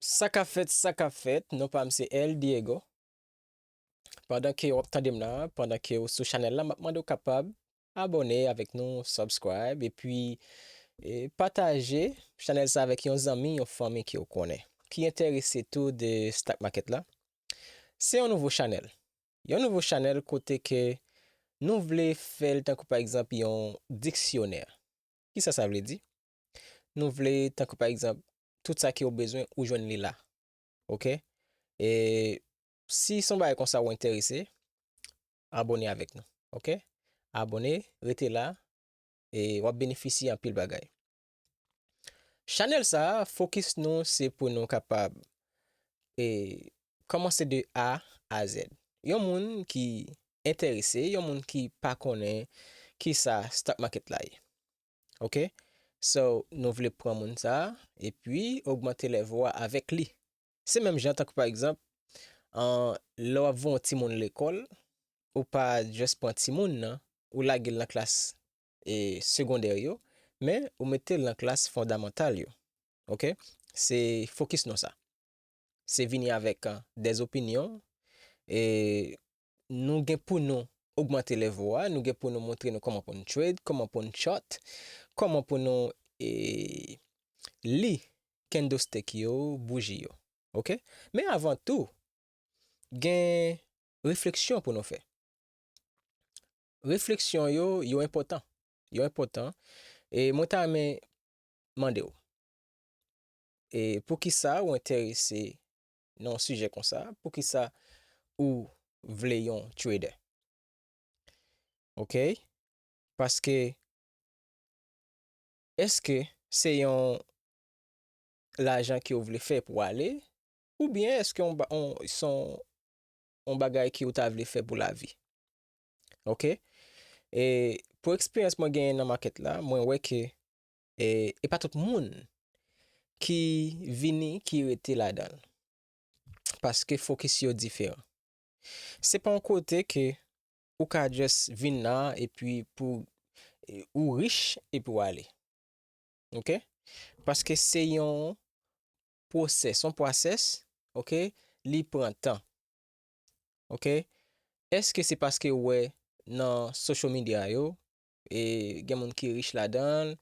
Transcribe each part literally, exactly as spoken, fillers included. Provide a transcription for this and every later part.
Sa k ap fèt, sa k ap fèt, non pa m se El Diego. Pandan ke w ap tande m la, pandan ke w sou chanèl la, m ap mande w kapab abòne avèk nou, subscribe, epi e, pataje chanèl sa avèk yon zanmi, yon fanmi ke w konnen, ki enterese tou de stock market la. Se yon nouvo chanèl. Yon nouvo chanèl kote ke nou vle fè l tankou pa egzanp yon diksyonè. Kisa sa vle di? Nou vle tankou pa egzanp tout sa ke w bezwen ou jwenn li la. Oke? E si se yon bagay konsa ou enterese, abòne avèk nou. Oke? Abòne, rete la, e w ap benefisye anpil bagay. Chanèl sa a, fokis nou se pou nou kapab e, kòmanse de A a Z. Yon moun ki enterese, yon moun ki pa konnen kisa stock market la ye. Oke? So, nou vle pran moun sa a, epi ogmante level a avèk li. Se menm jan tankou pa egzanp, an, lè w ap voye yon timoun lekòl, ou pa just pran timoun nan, ou lage l nan klas e, segondè yo, men ou mete l nan klas fondamantal yo. Oke? Se fokis nou sa. Se vini avèk an, dèzopinyon, e nou gen pou nou ogmante level a, nou gen pou nou montre nou kòman pou nou trade, kòman pou nou chart, kòman pou nou e, li candlestick yo, bouji yo. Oke? Men avan tou, gen refleksyon pou nou fè. Refleksyon yo, yo enpòtan. Yo enpòtan. E mwen ta renmen mande w, e poukisa ou enterese nan yon sijè konsa? Poukisa ou vle yon trader? Oke? Paske, èske se yon lajan ke w vle fè pou ale? Oubyen èske yon ba-, yon, se yon, yon bagay ke w ta vle fè pou lavi? Oke? E pou eksperyans mwen genyen nan makèt la, mwen wè ke e, e pa tout moun ki vini, ki rete ladan l. Paske fokis yo diferan. Se pa yon kote ke ou ka just vin la epi pou e, ou rich epi w ale. Oke? Paske se yon pwosès, yon pwosès, oke? Li pran tan. Oke? Èske se paske w wè nan social media yo, e gen moun ki rich ladan l,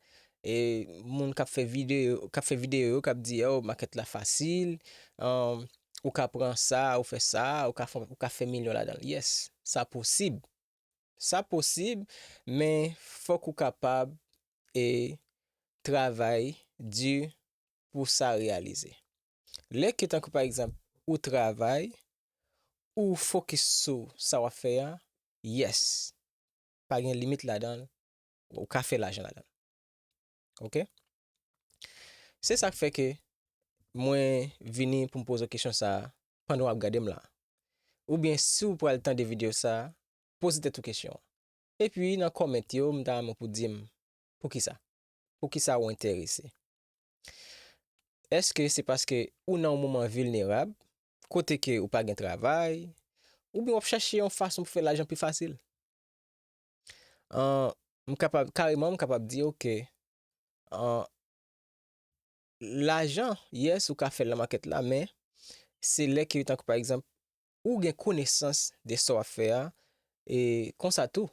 e moun k ap fè videyo, k ap fè videyo yo, k ap di, "Oh, makèt la fasil, um, ou ka pran sa, ou fè sa, ou ka fè, ou ka fè milyon ladan l." Yes, sa posib. Sa posib, men fòk ou kapab e travay di pou sa reyalize. Lè ke tankou pa egzanp, ou travay, ou fokis sou sa w ap fè a, yes, pa gen limit ladan l, ou ka fè lajan ladan l. Oke? Se sa k fè ke mwen vini pou m poze w kesyon sa a pandan w ap gade m la. Oubyen si w pral tande videyo sa a, poze tèt ou kesyon an. Epi nan kòmant yo, m ta renmen pou di m poukisa. Poukisa ou enterese. Èske se paske ou nan yon moman vilnerab, kote ke ou pa gen travay, oubyen w ap chache yon fason pou fè lajan pi fasil? An, m kapab, kareman, m kapab di, oke, an, lajan, yes, ou ka fè l nan makèt la, men se lè ke, tankou pa egzanp, ou gen konesans de sa w ap fè a, e konsa tou,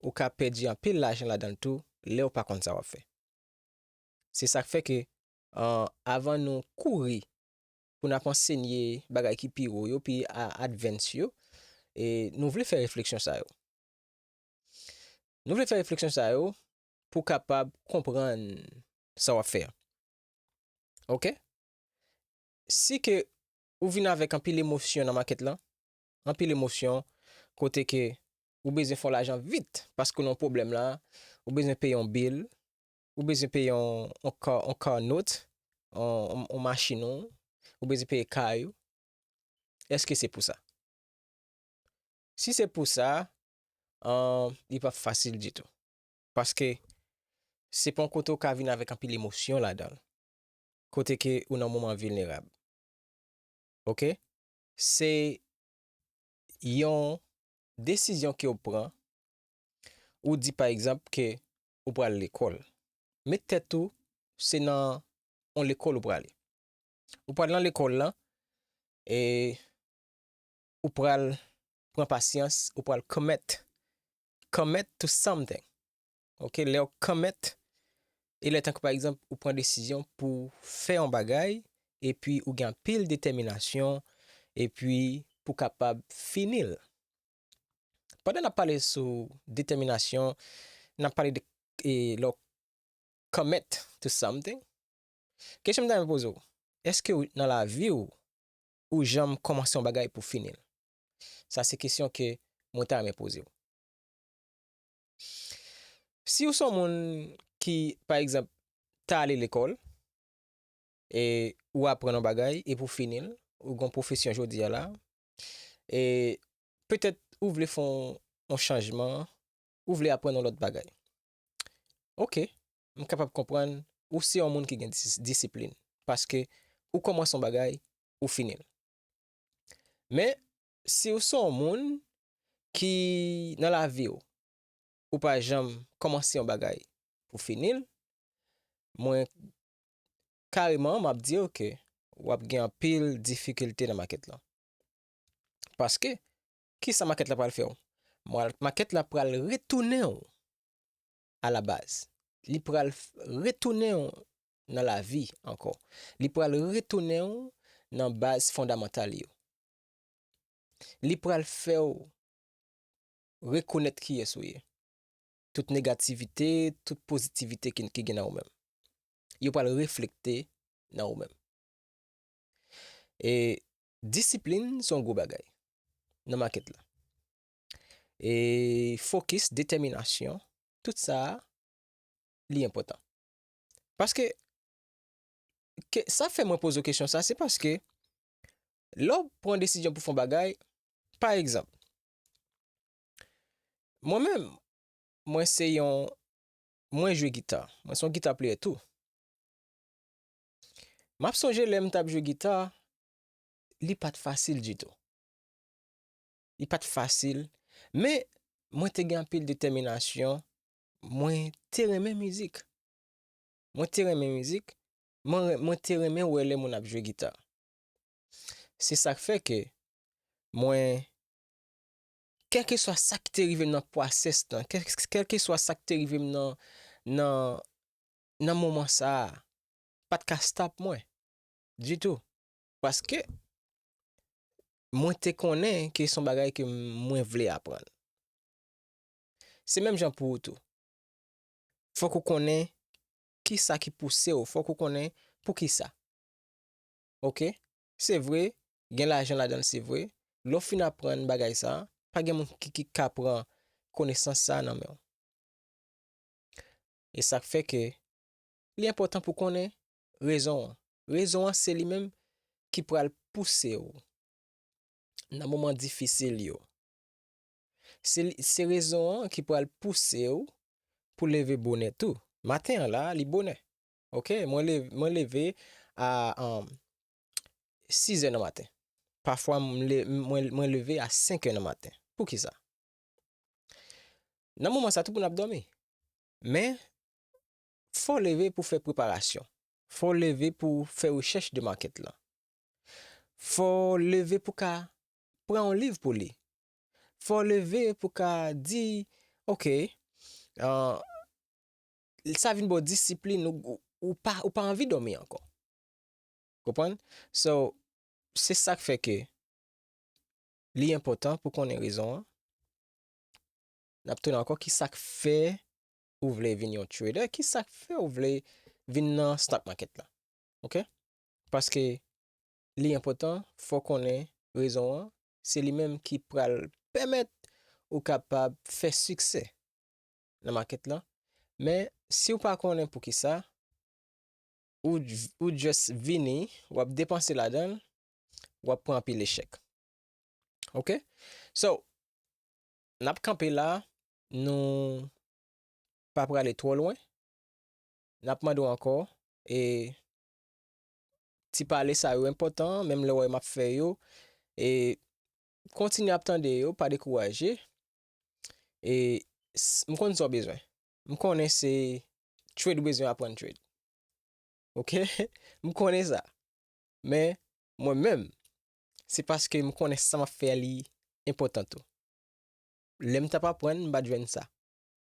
ou ka pèdi anpil lajan ladan l tou, lè w pa konn sa w ap fè. Se sa k fè ke, an, avan nou kouri pou n ap ansenye bagay ki pi wo yo, pi a-, advance yo, e nou vle fè refleksyon sa yo. Nou vle fè refleksyon sa yo pou kapab konprann sa w ap fè a. Oke? Si ke ou vin avèk anpil emosyon nan makèt lan, anpil emosyon, kote ke ou bezwen fè yon lajan vit, paske w nan yon pwoblèm la, ou bezwen peye yon bil, ou bezwen peye yon, yon ka, yon ka note, yon, yon, yon machin ou, ou bezwen peye kay ou. Èske se pou sa? Si se pou sa, an, li p ap fasil ditou. Paske se pa yon kote ou ka vin avèk anpil emosyon ladan l. Kote ke ou nan moman vilnerab. Oke? Se yon desizyon ke w pran, ou di pa egzanp ke ou pral lekòl. Met tèt ou, se nan yon lekòl ou prale. Ou pral nan lekòl lan, e ou pral pran pasyans, ou pral commit, commit to something. Ok, lè w commit, e lè tankou pa egzanp, ou pran desizyon pou fè yon bagay, epi ou gen anpil detèminasyon, epi pou kapab fini l. Pandan n ap pale sou detèminasyon, n ap pale de e, lè w commit to something. Kesyon m ta renmen poze w, èske w, nan lavi w, ou janm kòmanse yon bagay pou fini l? Sa se kesyon ke mwen ta renmen poze w. Si w se yon moun ki, pa egzanp, ta ale lekòl, e ou aprann yon bagay, e pou fini l, ou gen yon pwofesyon jodi a la, e petèt ou vle fè yon, yon chanjman, ou vle aprann yon lòt bagay. Ok, m kapab konprann ou se yon moun ki gen dis-, disiplin, paske ou kòmanse yon bagay, ou fini l. Men, si w se yon moun ki nan lavi w, ou pa janm kòmanse yon bagay pou fini l, mwen kareman m ap di w ke w ap gen anpil difikilte nan makèt lan. Paske, kisa makèt la pral fè w? Mwa-, makèt la pral retounen w a la baz. Li pral f-, retounen w nan lavi ankò. Li pral retounen w nan baz fondamantal yo. Li pral fè w rekonèt kiyès ou ye. Tout negativite, tout pozitivite ki, ki gen nan ou menm. Yo pral reflekte nan ou menm. E disiplin se yon gwo bagay nan makèt la. E fokis, detèminasyon, tout sa a, li enpòtan. Paske, ke, sa fè mwen poze w kesyon sa, se paske lè w pran desizyon pou fè yon bagay, pa egzanp, mwen menm, mwen se yon, mwen jwe gita, mwen se yon gita player tou. M ap sonje lè m t ap jwe gita, li pa t fasil ditou. Li pa t fasil, men mwen te gen anpil detèminasyon, mwen te renmen mizik. Mwen te renmen mizik, mwen, mwen te renmen wè lè moun ap jwe gita. Se sa k fè ke mwen, kèlkeswa sa ki te rive m nan pwosès lan, kèl, kèlkeswa sa ki te rive m nan, nan, nan moman sa a, pa t ka stop mwen ditou. Paske mwen te konnen ke se yon bagay ke mwen vle aprann. Se menm jan pou ou tou. Fòk ou konnen kisa ki pouse w, fòk ou konnen poukisa. Ok? Se vre, gen lajan ladan l, se vre. Lè w fin aprann bagay sa a, pa gen moun ki, ki ka pran konesans sa a nan men w. E sa k fè ke li enpòtan pou konnen rezon an. Rezon an se li menm ki pral pouse w nan moman difisil yo. Se li, se rezon an ki pral pouse w pou leve bonè tou. Maten an la, li bonè. Ok, mwen leve, mwen leve a, um, sis è nan maten. Pafwa, m le-, mwen, mwen leve a senk è nan maten. Poukisa? Nan moman sa, tout moun ap dòmi. Men, fò w leve pou fè preparasyon. Fò w leve pou fè rechèch de makèt lan. Fò w leve pou ka pran yon liv pou li. Fò w leve pou ka di, ok, ah, sa vin ba w disiplin, ou, ou, ou pa, ou pa anvi dòmi ankò. Konprann? So, se sa k fè ke li enpòtan pou konnen rezon an. N ap tounen ankò, ki sa k fè ou vle vin yon trader? Ki sa k fè ou vle vin nan stock market la? Ok? Paske li enpòtan, fò w konnen rezon an, se li menm ki pral pèmèt ou kapab fè siksè nan makèt lan. Men, si w pa konnen poukisa, ou, ou just vini, w ap depanse ladan l, w ap pran anpil echèk. Ok? So, n ap kanpe la, nou pa prale twò lwen. N ap mande w ankò, e, ti pale sa yo enpòtan, menm lè w wè m ap fè yo, e, kontinye ap tande yo, pa dekouraje. E, s-, m konn sa w bezwen. M konnen se trade ou bezwen aprann trade. Ok? M konnen sa. Men, mwen menm, se paske m konnen sa m ap fè a li enpòtan tou. Lè m t ap aprann, m pa t jwenn sa.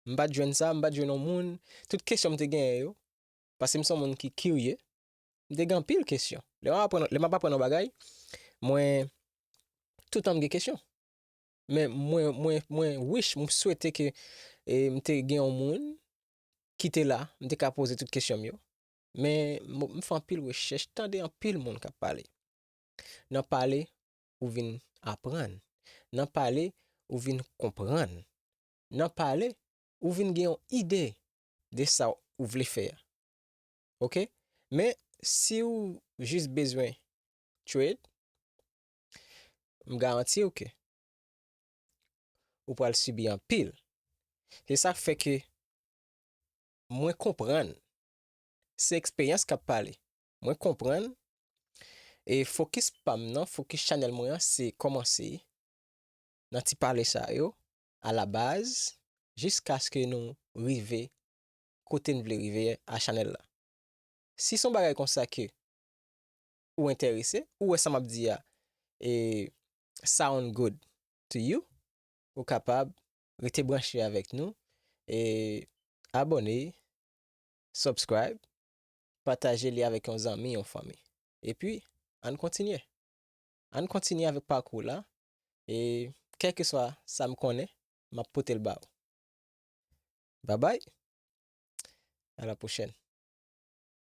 M pa t jwenn sa, m pa t jwenn yon moun, tout kesyon m te genyen yo, paske m se yon moun ki kirye, m te gen anpil kesyon. Lè m ap aprann, lè m ap aprann yon bagay, mwen, toutan m gen kesyon. Men mwen, mwen, mwen wish, m swete ke e, m te gen yon moun ki te la, m te ka poze tout kesyon m yo. Men m, m fè anpil rechèch, tande anpil moun k ap pale. Nan pale, ou vin aprann. Nan pale, ou vin konprann. Nan pale, ou vin gen yon ide de sa ou vle fè a. Oke? Men, si w jis bezwen trade, m garanti w ke ou pral sibi anpil. Se sa k fè ke mwen konprann. Se eksperyans k ap pale. Mwen konprann. E fokis pa m nan, fokis chanèl mwen an, se kòmanse nan ti pale sa yo, alabaz, jiskaske nou rive kote n vle rive a chanèl la. Si se yon bagay konsa ke ou enterese, ou wè sa m ap di a, e sound good to you, ou kapab rete branche avèk nou, e abòne, subscribe, pataje li avèk yon zanmi, yon fanmi. Epi, ann kontinye. Ann kontinye avèk pakou la, e kèlkeswa sa m konnen, m ap pote l ba ou. Babay, a la pwochèn.